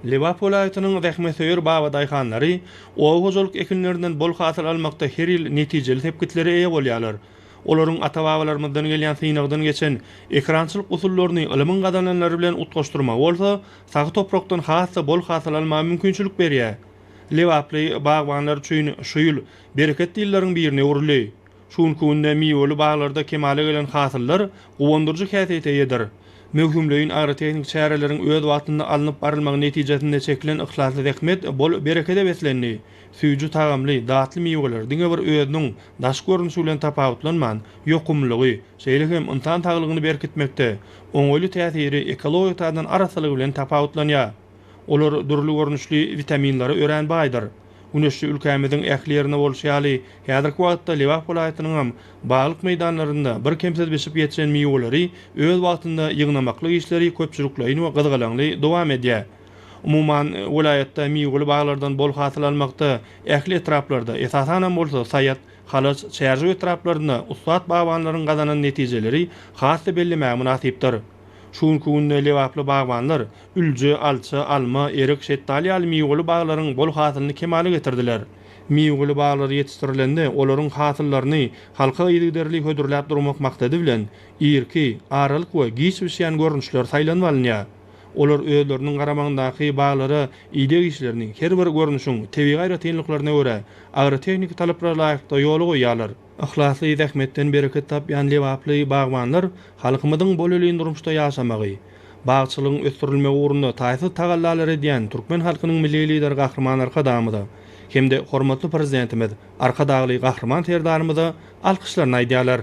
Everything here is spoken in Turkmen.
Lebap welaýatynyň zähmetsöýer babadaýhanlary oba hojalyk ekinlerinden bol hasyl almakda her ýyl netijeli sepgitlere eýe bolýarlar. Olaryň ata-babalarymyzdan gelýän synagdan geçen ekerançylyk usullaryny ylmyň gazananlary bilen utgaşdyrmagy bolsa, sahy toprakdan has-da bol hasyl almaga mümkinçilik berýär. Lebaply bagbanlar üçin şu ýyl bereketli ýyllaryň birine öwrüldi. Şu günki günde miweli baglarda kemala gelen hasyllar guwandyryjy häsiýete eýedir. Möwsümleýin agrotehniki çäreleriň öz wagtynda alnyp barylmagy netijesinde çekilen yhlasly zähmet bol berekede beslendi. Süýji tagamly, datly miweler diňe bir özüniň daşky görnüşi bilen tapawutlanman, ýokumlylygy, şeýle hem ynsan saglygyny berkitmekde oňaýly täsiri, ekologiýa taýdan arassalygy bilen tapawutlanýar. Olar dürli görnüşli witaminlere örän baýdyr. Güneşli ülkämiziň ähli ýerinde bolşy ýaly, häzirki wagtda Lebap welaýatynyňam baglyk meýdanlarynda birkemsiz bişip ýetişen miweleri öz wagtynda ýygnamaklyk işleri köpçülikleýin we gyzgalaňly dowam edýär. Umuman, welaýatda miweli baglardan bol hasyl almakda ähli etraplarda, esasanam bolsa Saýat, Halaç, Çärjew etraplarynda ussat bagbanlaryň gazanan netijeleri has-da bellemäge mynasypdyr. Şu günki günde lebaply bagbanlar ülje, alça, alma, erik, şetdaly ýaly miweli baglaryň bol hasylyny kemala getirdiler. Miweli baglar ýetişdirilende, olaryň hasyllaryny halka yzygiderli hödürläp durmak maksady bilen, irki, aralyk we giç bişýän görnüşler saýlanyp alynýar. Olar özleriniň garamagyndaky baglara ideg işlerini her bir görnüşiň tebigy aýratynlyklaryna görä, agrotehniki talaplara laýyklykda ýola goýýarlar. Yhlasly zähmetden bereket tapýan lebaply bagbanlar halkymyzyň bolelin durmuşda ýaşamagy, bagçylygyň ösdürilmegi ugrunda taýsyz tagallalar edýän türkmen halkynyň Milli Lideri Gahryman Arkadagymyza hem-de hormatly Prezidentimiz Arkadagly Gahryman Serdarymyza alkyşlaryny aýdýarlar.